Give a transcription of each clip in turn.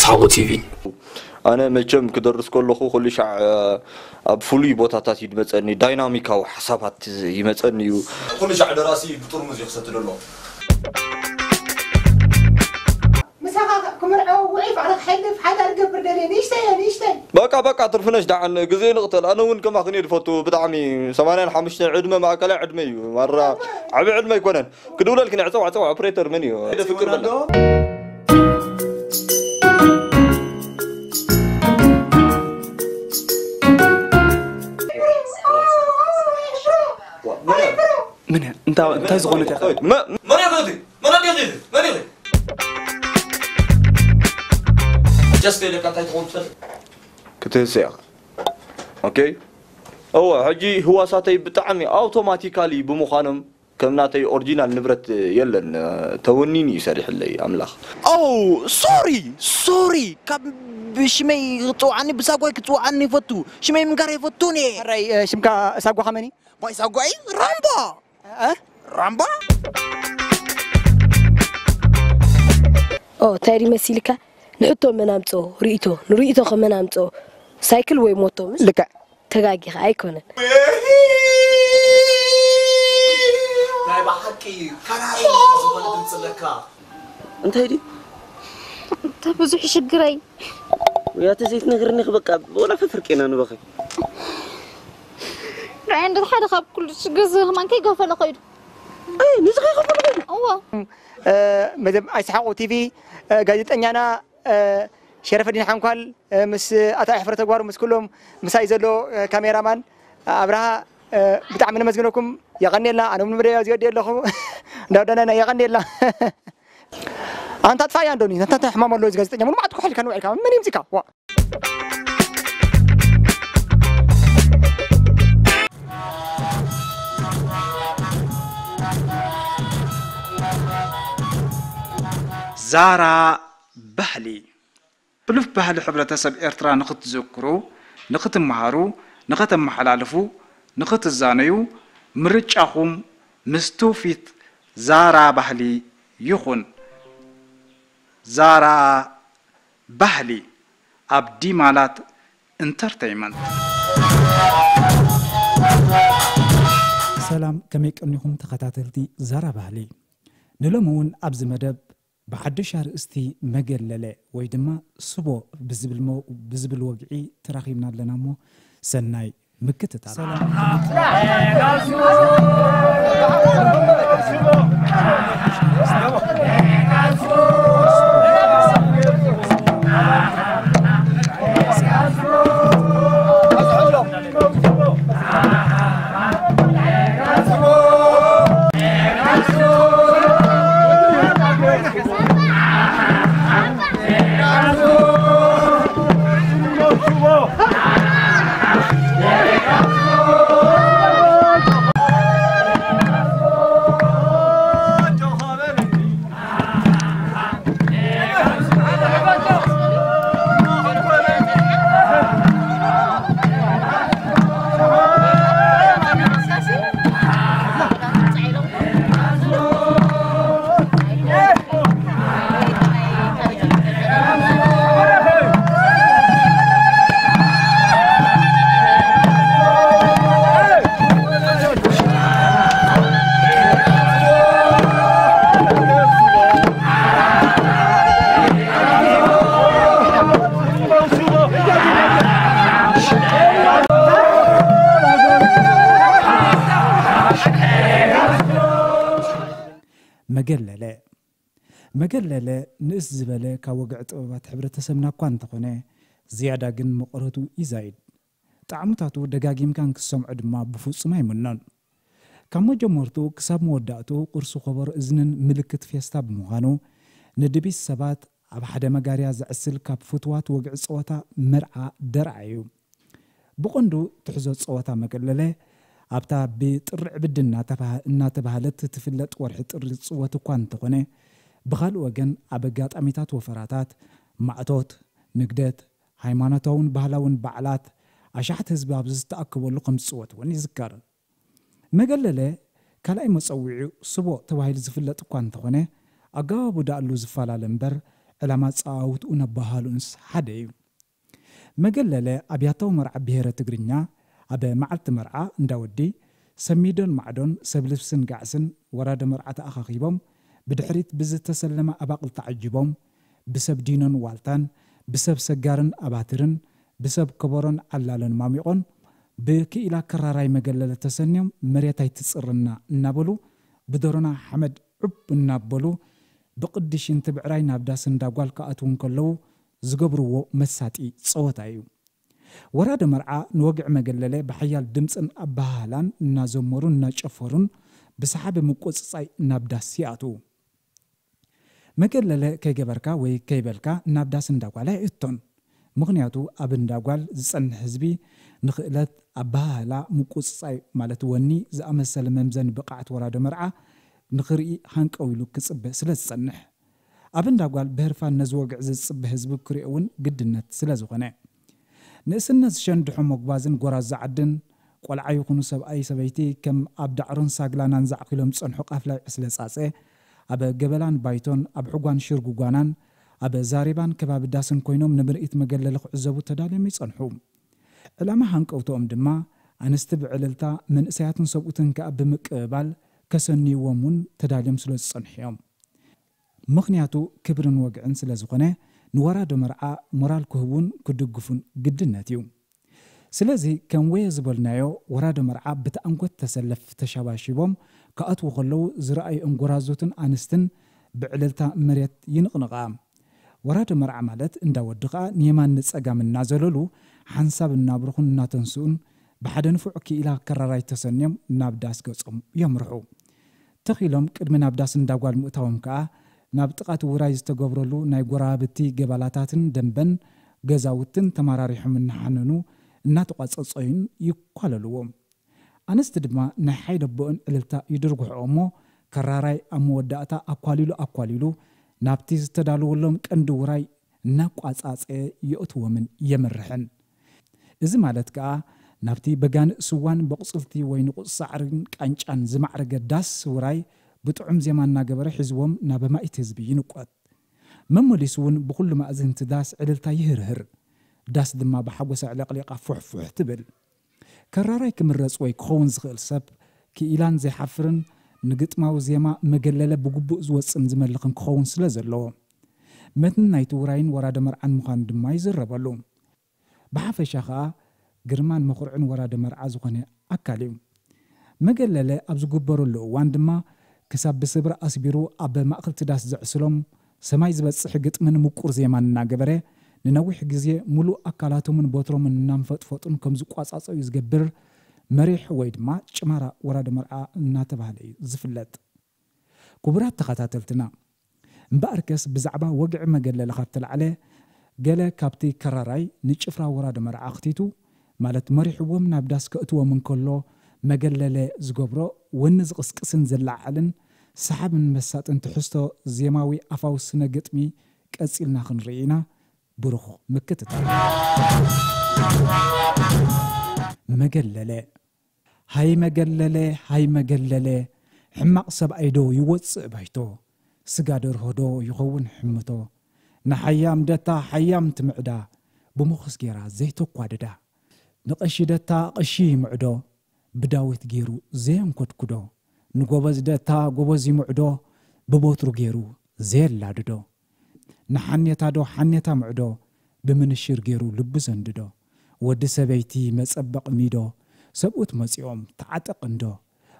ሓቦ ቲቪ። ኣነ መቸም ክደርስ ከለኹ ኩሉ ሻዕ ኣብ ፍሉይ ቦታታት እዩ ዝመፀኒ፣ ዳይናሚካዊ ሓሳባት ይመፀኒ እዩ። ኩሉ ሻዕ ደራሲ ብጥርሙዝ እዩ ክሰቲ ዘሎ። ምሳኻ ክምርዖ ውዑይ ፍቕሪ ክሕልፍ ሓዳር ገብር ደልየ ንእሽተይ እየ ንእሽተይ። በቃ በቃ ትርፍነሽ ደሓን ግዜ ንቕተል፣ ኣነ እውን ከማኽን እየ ዝፈቱ ብጣዕሚ። ሰማንያን ሓሙሽተን ዕድመ ማእከላይ ዕድመ እዩ ማራ፣ ዓቢ ዕድመ ኣይኮነን። ክድውለልክን እየ። ጸዋዕ ጸዋዕ ኦፕሬተር መን እዩ? ፍቅር በላ። ምን እንታይ እንታይ ዝኾነት ኢኻ? መን ኢኺ እቲ? መን ኣዴኺ ኢኺ? መን ኢኺ? ጀስት ኢለካ እንታይ ትኾን ትፈልጥ? ክትህስ ኢኻ። ኦኬ። እወ፣ ሕጂ ህዋሳተይ ብጣዕሚ ኣውቶማቲካሊ ብምዃኖም ከም ናተይ ኦሪጂናል ንብረት የለን። ተወኒኒ እዩ ሰሪሕለይ ኣምላኽ። ኦ ሶሪ ሶሪ ካብ ብሽመይ ክትፅውዓኒ ብሳጓይ ክትፅውዓኒ ይፈቱ ሽመይ ምንጋር ይፈቱን እየ ሕራይ ሽምካ ሳጓኻ መኒ ማይ ሳጓይ ራምባ ራምባ ኦ እንታይ ድዩ መሲልካ ንሕቶ መን ኣምፅኦ ርእይቶ ንርእይቶ ከ መን ኣምፅኦ ሳይክል ወይ ሞቶ ምስ ልክዕ ተጋጊኻ ኣይኮነን ናይ ብሓቂ ከራሪ ዝኾነ ድምፂ ኣለካ እንታይ ድዩ እንተ ብዙሕ ይሽግረይ ያተ ዘይትነግርኒ በቃ ወላ ፈፍርቄና ንበኸ ርኣይ እንደ ሓደ ካብ ኩሉ ሽግር ዝህማን ከይገፈለ ኮይዱ ኣይ ንዚ ከይገፈለ ኮይዱ እዋ መደብ ኣይስሓቁ ቲቪ ጋዜጠኛና ሸረፈዲን ሓንኳል ምስ ኣታ ኣሕፍረ ተግባሩ ምስ ኩሎም ምሳይ ዘሎ ካሜራማን ኣብርሃ ብጣዕሚ ነመስግነኩም የቐንየልና ኣነ እውን መደብ ዝወዲ ኣለኹ እንዳወዳናና የቐንየልና ኣንታ ጥፋያ እንዶኒ ኣንታ ሕማም ኣሎ እዚ ጋዜጠኛ ሙሉ ማዕት ኩሕልካ ንውዕልካ መን ይምዚካ ዋ ዛራ ባህሊ ሕሉፍ ባህሊ ሕብረተሰብ ኤርትራ ንኽትዝክሩ፣ ንኽትመሃሩ፣ ንኽተመሓላልፉ፣ ንኽትዛነዩ ምርጫኹም ምስ ትውፊት ዛራ ባህሊ ይኹን። ዛራ ባህሊ ኣብ ዲማላት ኢንተርተይመንት። ሰላም ከመይ ቀኒኹም ተኸታተልቲ ዛራ ባህሊ። ንሎሚ እውን ኣብዚ መደብ ብሓድሽ ኣርእስቲ መገለለ ወይ ድማ ስቦ ብዝብል ወግዒ ተራኺብና ኣለና እሞ ሰናይ ምክትታል። መገለለ መገለለ ንእስ ዝበለ ካብ ወግዒ ጥበባት ሕብረተሰብና እኳ እንተኾነ ዝያዳ ግን መቐረቱ ይዛይድ። ጣዕምታቱ ደጋጊምካ እንክትሰምዖ ድማ ብፍጹም ኣይምኖን። ካብ መጀመርትኡ ክሳብ መወዳእትኡ ቅርሲ ኮቦሮ እዝንን ምልክት ፌስታ ብምዃኑ ንድቢት ሰባት ኣብ ሓደ መጋርያ ዘዕስል ካብ ፍቱዋት ወግዒ ጸወታ መርዓ ደርዓ እዩ። ብቐንዱ ትሕዞ ጸወታ መገለለ ኣብታ ብጥሪ ዕብዲ እናተባህለት ትፍለጥ ወርሒ ጥሪ ዝጽወት እኳ እንተኾነ ብኻልእ ወገን ኣብ ኣጋጣሚታት ወፈራታት፣ ማዕቶት፣ ንግደት፣ ሃይማኖታውን ባህላውን በዓላት ኣሽሓት ህዝቢ ኣብ ዝተኣከበሉ ከም ዝጽወት እውን ይዝከር። መገለለ ካልኣይ መጸውዒኡ ስቦ ተባሂሉ ዝፍለጥ እኳ እንተኾነ ኣገባቡ ደኣሉ ዝፈላለ እምበር ዕላማ ጸዋውትኡን ኣበሃህልኡንስ ሓደ እዩ። መገለለ ኣብያታዊ መርዓ ብሄረ ትግርኛ ኣብ መዓልቲ መርዓ እንዳ ወዲ ሰሚዶን ማዕዶን ሰብ ልብስን ጋዕስን ወራደ መርዓ ተኣኻኺቦም ብድሕሪት ብዝተሰለመ ኣባቕል ተዓጂቦም ብሰብ ዲኖን ዋልታን ብሰብ ሰጋርን ኣባትርን ብሰብ ከበሮን ዓላሎን ማሚቖን ብክኢላ ከራራይ መገለለ ተሰንዮም መሬት ኣይትጽርና እናበሉ ብደሮና ሓመድ ዑብ እናበሉ ብቕዲ ሽንቲ ብዕራይ ናብ ዳስ እንዳ ጓል ክኣትዉ እንከለዉ ዝገብርዎ መሳጢ ጸወታ እዩ። ወራደ መርዓ ንወግዒ መገለለ ብሓያል ድምጽን ኣበሃህላን እናዘመሩን እናጨፈሩን ብሰሓቢ ምቁጽጻይ ናብ ዳስ ይኣትዉ። መገለለ ከይገበርካ ወይ ከይበልካ ናብ ዳስ እንዳ ጓል ኣይእቶን። ምኽንያቱ ኣብ እንዳ ጓል ዝጸንሕ ህዝቢ ንኽእለት፣ ኣበሃህላ፣ ምቁጽጻይ ማለት ወኒ ዝኣመሰለ መምዘኒ ብቕዓት ወራደ መርዓ ንኽርኢ ሃንቀው ኢሉ ክጽበ ስለ ዝጸንሕ። ኣብ እንዳ ጓል ብህርፋን ነዚ ወግዒ ዝጽበ ህዝቢ ክሪኦ እውን ግድነት ስለ ዝኾነ። ንእስነት ዝሸንድሖ መጓዝን ጎራዙ ዓድን ቆልዓ ይኹኑ ሰብኣይ ሰበይቲ ከም ኣብ ዳዕሮን ሳግላናን ዛዕኪሎም ዝጸንሑ ቃፍላይ ዕስለ ጻጸ ኣብ ገበላን ባይቶን ኣብ ሕጓን ሽርጉጓናን ኣብ ዛሬባን ከባቢ ዳስን ኮይኖም ንምርኢት መገለሊ ክዕዘቡ ተዳልዮም ይጸንሑ። ዕላማ ሃንቀውትኦም ድማ ኣንስቲ ብዕልልታ መንእሰያትን ሰብኡትን ከኣ ብምቅብባል ከሰንይዎም እውን ተዳልዮም ስለ ዝጸንሑ እዮም። ምኽንያቱ ክብርን ወግዕን ስለ ዝኾነ ንወራዶ መርዓ ሞራል ክህቡን ክድግፉን ግድነት እዩ። ስለዚ ከም ወየ ዝበልናዮ ወራዶ መርዓ ብቲ ኣንጎት ተሰለፍ ተሻባሺቦም ክኣትዉ ከለዉ ዝረኣዩ እንጎራዙትን ኣንስትን ብዕልልታ መሬት ይንቕንቓ። ወራዶ መርዓ ማለት እንዳ ወዲ ኸኣ ንየማን ንጸጋም እናዘለሉ ሓንሳብ እናብርኹን እናተንስኡን ብሓደ ንፉዕ ክኢላ ከራራይ ተሰንዮም ናብ ዳስ ገጾም የምርሑ። ተኺሎም ቅድሚ ናብ ዳስ እንዳ ጓል ምእታዎም ከኣ ናብ ጥቓ እቲ ውራይ ዝተገብረሉ ናይ ጎረባብቲ ገባላታትን ደንበን ገዛውትን ተመራሪሖም እናሓነኑ እናተቋጸጸዩን ይኳለልዎ። ኣንስቲ ድማ ናይ ሓይሊ ኣቦኦን ዕልልታ ይድርጉሕኦ እሞ ከራራይ ኣብ መወዳእታ ኣኳሊሉ ኣኳሊሉ ናብቲ ዝተዳለወሎም ቀንዲ ውራይ እናቋጻጸየ የእትዎምን የምርሕን። እዚ ማለት ከኣ ናብቲ በጋንእ ስዋን በቑጽልቲ ወይ ንቑጽ ሳዕርን ቃንጫን ዝማዕረገ ዳስ ውራይ ብጥዑም ዜማ እናገበረ ሒዝዎም ናብ ኣማኢት ህዝቢ ይንቆት። መመሊሱ እውን ብኹሉ ማእዝንቲ ዳስ ዕልልታ ይህርህር። ዳስ ድማ ብሓጎሳ ዕለቕሊቓ ፉሕፉሕ ትብል። ከራራይ ክምረጽ ወይ ክኸውን ዝኽእል ሰብ ክኢላን ዘይሓፍርን ንግጥማዊ ዜማ መገለለ ብግቡእ ዝወጽን ዝመልኽን ክኸውን ስለ ዘለዎ። መትኒ ናይቲ ውራይን ወራደ መርዓን ምዃኑ ድማ ይዝረበሉ። ብሓፈሻ ኸኣ ግርማን መኹርዕን ወራደ መርዓ ዝኾነ ኣካል እዩ። መገለለ ኣብ ዝግበረሉ እዋን ድማ ክሳብ ብስብሪ ኣስቢሩ ኣብ ማእከልቲ ዳስ ዘዕስሎም ሰማይ ዝበጽሕ ግጥምን ምቁር ዜማን እናገበረ ንነዊሕ ግዜ ሙሉእ ኣካላቶምን ቦትሮምን እናንፈጥፈጡን ከም ዝቋጻጸዩ ዝገብር መሪሕ ወይ ድማ ጭማራ ወራደ መርዓ እናተባህለ እዩ ዝፍለጥ። ክቡራት ተኸታተልትና፣ እምበኣርከስ ብዛዕባ ወግዒ መገለለ ካብ ተላዕለ፣ ገለ ካብቲ ከራራይ ንጭፍራ ወራደ መርዓ ኣኽቲቱ፣ ማለት መሪሕዎም ናብ ዳስ ከእትዎም እንከሎ መገለለ ዝገብሮ ወኒ ዝቕስቅስን ዘለዓዕልን ሰሓብን መሳጥን ትሕዝቶ ዜማዊ ኣፋዊ ስነ ግጥሚ ቀጺልና ክንርኢ ኢና። ብሩኽ ምክትታል። መገለለ። ሃይ መገለለ፣ ሃይ መገለለ፣ ሕማቕ ሰብኣይ ዶ ይወጽእ ባይቶ? ስጋ ደርሆ ዶ ይኸውን ሕምቶ? ንሓያም ደታ ሓያም ትምዕዳ፣ ብመኾስ ጌራ ዘይተኳድዳ። ንቐሺ ደታ ቐሺ ይምዕዶ፣ ብዳዊት ጌሩ ዘየንኮድኩዶ። ንጎበዝ ደታ ጎበዝ ይምዕዶ፣ ብቦትሩ ጌሩ ዘየላድዶ። ንሓኔታ ዶ ሓኔታ ምዕዶ፣ ብምንሽር ጌሩ ልቡ ዘንድዶ። ወዲ ሰበይቲ መጸበቕ ሚዶ፣ ሰብኡት መጺኦም ተዓጠቕ እንዶ።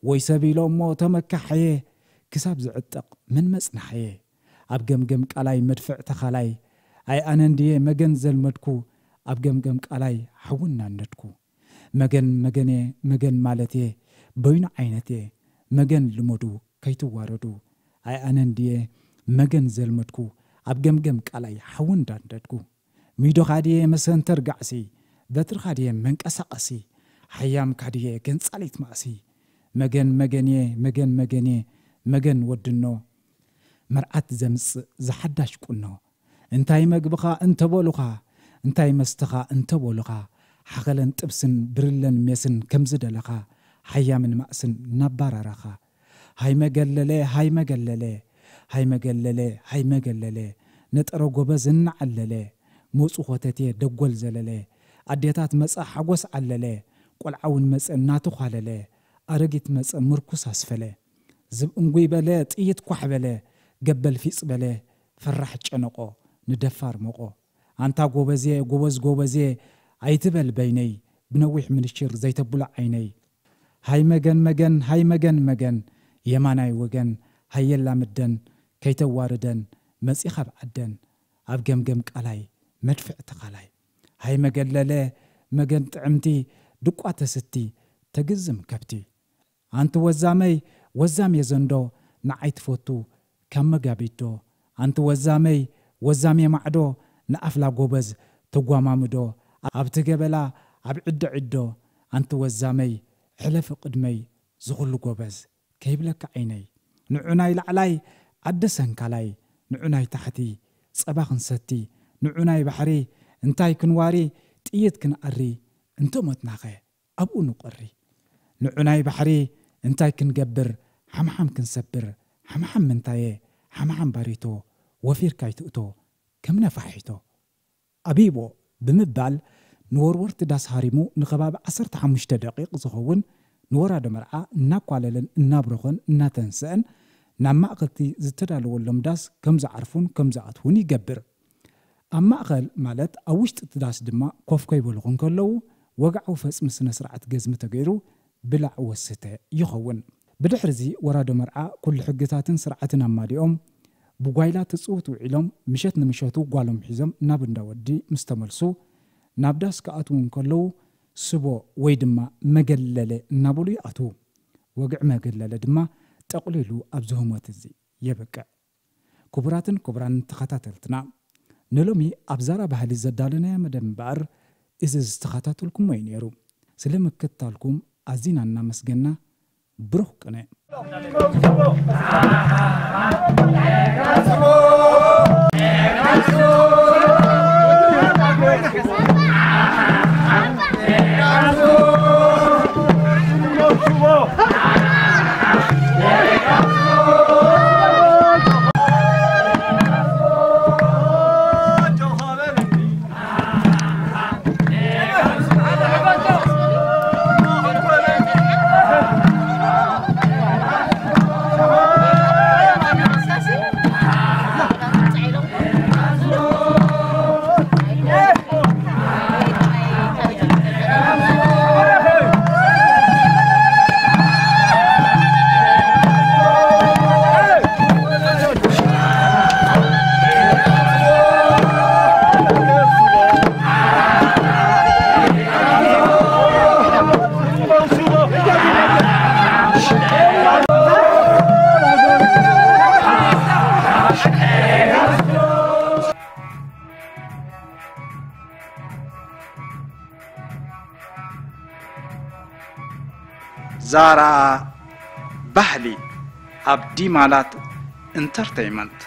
ወይ ሰብ ኢሎ እሞ ተመካሓየ፣ ክሳብ ዝዕጠቕ መን መጽናሓየ። ኣብ ገምገም ቃላይ መድፍዕ ተኻላይ፣ ኣይ ኣነ እንድየ መገን ዘልመድኩ፣ ኣብ ገምገም ቃላይ ሓዊ እናነድኩ። መገን መገንየ፣ መገን ማለትየ፣ በይኑ ዓይነትየ፣ መገን ልመዱ ከይትዋረዱ። ኣይ ኣነ እንድየ መገን ዘልመድኩ፣ ኣብ ገምገም ቃላይ ሓዊ እንዳንደድኩ። ሚዶኻ ድየ መሰንተር ጋዕሲ፣ በትርኻ ድየ መንቀሳቐሲ፣ ሓያምካ ድየ ገንጻሊት ማእሲ። መገን መገንየ፣ መገን መገንየ፣ መገን ወድኖ። መርዓት ዘምጽእ ዝሓዳሽ ቁኖ። እንታይ መግብኻ እንተበሉኻ፣ እንታይ መስተኻ እንተበሉኻ፣ ሓኸለን ጥብስን ብርለን ሜስን ከም ዝደለኻ፣ ሓያምን ማእስን እናባራረኻ። ሃይ መገለለ፣ ሃይ መገለለ፣ ሃይ መገለለ፣ ሃይ መገለለ፣ ነጠረ ጎበዝ እናዓለለ፣ ሞጹ ኾተቴ ደጎል ዘለለ፣ ኣዴታት መጸ ሓጎስ ዓለለ፣ ቆልዓ እውን መጸ እናተዃለለ፣ ኣረጊት መጸ ምርኩስ ኣስፈለ። ዝብ እንጉይ በለ፣ ጥይት ኳሕ በለ፣ ገበል ፊጽ በለ፣ ፈራሕ ጨነቆ፣ ንደፋር ሞቆ። ኣንታ ጎበዜ፣ ጎበዝ ጎበዜ፣ ኣይትበል በይነይ፣ ብነዊሕ ምንሽር ዘይተብሎ ዓይነይ። ሃይ መገን መገን፣ ሃይ መገን መገን፣ የማናይ ወገን፣ ሃየላ ምደን፣ ከይተዋርደን፣ መጺኻ ኣብ ዓደን፣ ኣብ ገምገም ቃላይ፣ መድፍዕ ተኻላይ። ሃይ መገለለ፣ መገን ጥዕምቲ፣ ድቋ ተስቲ፣ ተግዝም ከብቲ። ኣንቲ ወዛመይ፣ ወዛም የዘንዶ፣ ንዓይ ትፈቱ፣ ካብ መጋቢት ዶ። ኣንቲ ወዛመይ፣ ወዛም የማዕዶ፣ ንኣፍላ ጎበዝ፣ ተጓማምዶ፣ ኣብቲ ገበላ፣ ኣብ ዕዶ ዕዶ። ኣንቲ ወዛመይ፣ ሕለፊ ቅድመይ፣ ዝኹሉ ጎበዝ፣ ከይብለካ ዓይነይ። ንዑናይ ላዕላይ፣ ዓዲ ሰንካላይ፣ ንዑናይ ታሕቲ፣ ጸባ ክንሰቲ፣ ንዑናይ ባሕሪ፣ እንታይ ክንዋሪ፣ ጥይት ክንኣሪ፣ እንተ ሞትናኸ፣ ኣብኡ ንቆሪ። ንዑናይ ባሕሪ፣ እንታይ ክንገብር፣ ሓምሓም ክንሰብር፣ ሓምሓም ምንታየ፣ ሓምሓም ባሪቶ፣ ወፊርካ ኣይትእቶ፣ ከም ነፋሒቶ። ኣቢቦ ብምባል ንወርወርቲ ዳስ ሃሪሙ ንኸባቢ ዓሰርተ ሓሙሽተ ደቂቕ ዝኸውን ንወራዶ መርዓ እናኳለለን እናብረኾን እናተንስአን ናብ ማእኸልቲ ዝተዳለወሎም ዳስ ከም ዝዓርፉን ከም ዝኣትዉን ይገብር። ኣብ ማእኸል ማለት ኣብ ውሽጢ እቲ ዳስ ድማ ኮፍ ከይበሉ እንከለዉ ወግዓዊ ፈጽሚ ስነ ስርዓት ገዝሚ ተገይሩ ብላዕ ወስተ ይኸውን። ብድሕርዚ ወራዶ መርዓ ኩሉ ሕግታትን ስርዓትን ኣማሊኦም ብጓይላ ትጽውት ውዒሎም ምሸት ንምሸቱ ጓሎም ሒዞም ናብ እንዳ ወዲ ምስ ተመልሱ ናብ ዳስ ክኣትዉ እንከለዉ ስቦ ወይ ድማ መገለለ እናበሉ ይኣትዉ። ወግዒ መገለለ ድማ ጠቕሊሉ ኣብዚ ህሞት እዚ የብቅዕ። ክቡራትን ክቡራን ተኸታተልትና፣ ንሎሚ ኣብ ዛራ ባህሊ ዘዳለናዮ መደብ እምበኣር እዚ ዝተኸታተልኩሞ እዩ ነይሩ። ስለ ምክትታልኩም ኣዚና እናመስገና፣ ብሩኽ ቅነ። ዛራ ባህሊ ኣብ ዲማላት ኢንተርተይመንት።